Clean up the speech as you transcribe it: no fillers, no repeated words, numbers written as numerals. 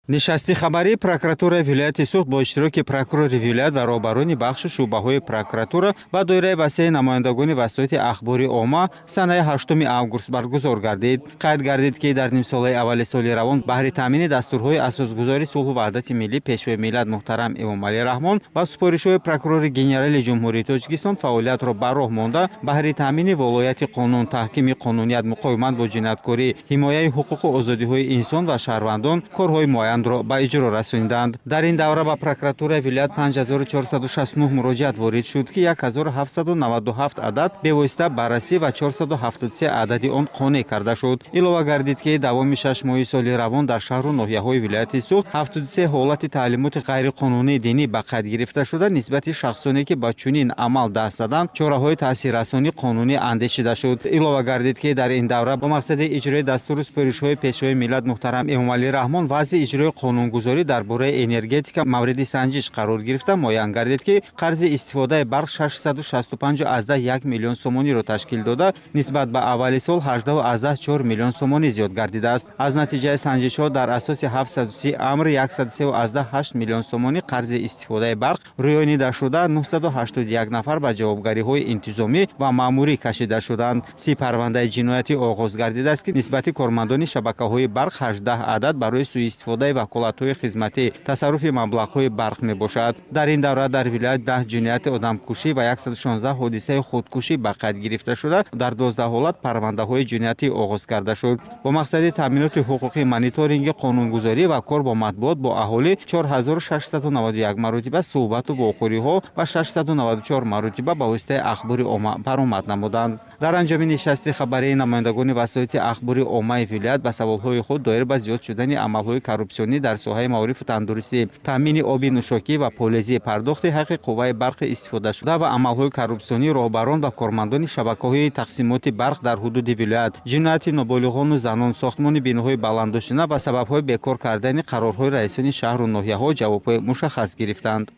Нишасти хабарии прокуратураи вилояти Суғд бо иштироки прокурори вилоят ва роҳбарони бахшу шӯъбаҳои прокуратура ва доираи васеи намояндагони васоити ахбори омма санаи 8 август баргузор гардид. Қайд гардид, ки дар нимсолаи аввали соли равон баҳри таъмини дастурҳои асосгузори сулҳу ваҳдати миллӣ, Пешвои миллат муҳтарам Эмомалӣ Раҳмон ва супоришҳои прокурори генерали Ҷумҳурии Тоҷикистон фаъолиятро ба роҳ монда, баҳри таъмини волояти қонун, таҳкими қонуният, муқовимат бо ҷинояткорӣ, ҳимояи ҳуқуқу озодиҳои инсон ва шаҳрвандон корҳои муайянро ба иҷро расониданд. Дар ин давра ба прокуратураи вилоят 5469 муроҷиат ворид шуд, ки 1797 адад бевосита баррасӣ ва 473 адади он қонеъ карда шуд. Илова гардид, ки давоми 6 моҳи соли равон дар шаҳру ноҳияҳои вилояти Суғд 73 ҳолати таълимоти ғайриқонунии динӣ ба қайд гирифта шуда, нисбати шахсоне, ки ба чунин амал даст заданд, чораҳои таъсиррасонии қонунӣ андешида шуд. Илова гардид, ки дар ин давра бо мақсади иҷрои дастуру супоришҳои Пешвои миллат муҳтарам Эмомалӣ Раҳмон вазъи иҷрои қонунгузорӣ дар бораи энергетика мавриди санҷиш қарор гирифта, муайян гардид, ки қарзи истифодаи барқ 665,1 миллион сомониро ташкил дода, нисбат ба аввали сол 18,4 миллион сомонӣ зиёд гардидааст. Аз натиҷаи санҷишҳо дар асоси 730 амр 103,8 миллион сомонӣ қарзи истифодаи барқ рӯёнида шуда, 981 нафар ба ҷавобгариҳои интизомӣ ва маъмурӣ кашида шуданд. 30 парвандаи ҷиноятӣ оғоз гардидааст, ки нисбати кормандони шабакаҳои барқ 18 адад барои сӯистифодаи ваколатҳои хизматӣ, тасарруфи маблағҳои барқ мебошад. Дар ин давра дар вилоят 10 ҷинояти одамкушӣ ва 116 ҳодисаи худкушӣ ба қайд гирифта шуда, дар 12 ҳолат парвандаҳои ҷиноятӣ оғоз карда шуд. Бо мақсади таъминоти ҳуқуқӣ, мониторинги қонунгузорӣ ва кор бо матбуот бо аҳолӣ 4691 маротиба суҳбату вохӯриҳо ва 694 маротиба ба воситаи ахбори омма баромад намуданд. Дар анҷоми нишасти хабарии намояндагони васоити ахбори оммаи вилоят ба саволҳои худ доир ба зиёд шудани амалҳои коррупсионӣ дар соҳаи маорифу тандурустӣ, таъмини оби нӯшокӣ ва полезӣ, пардохти ҳаққи қувваи барқи истифодашуда ва амалҳои коррупсионии роҳбарон ва кормандони шабакаҳои тақсимоти барқ дар ҳудуди вилоят, ҷинояти ноболиғону занон, сохтмони биноҳои баландошина ва сабабҳои бекор кардани қарорҳои раисони шаҳру ноҳияҳо ҷавобҳои мушаххас гирифтанд.